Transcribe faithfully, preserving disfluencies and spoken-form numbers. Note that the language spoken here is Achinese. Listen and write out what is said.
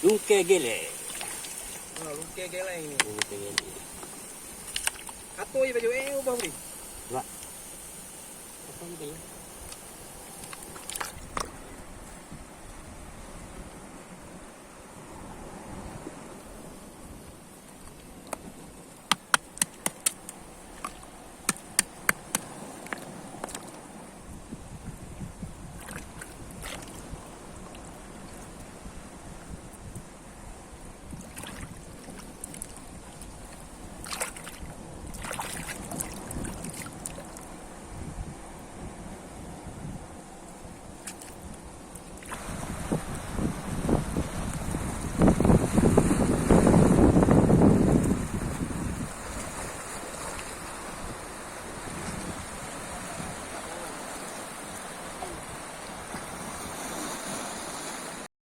Lungkée gélé. Ha, lungkée gélé ni. Lungkée gélé. Atau ié baju eh ubah beri. Wah. Apa ni?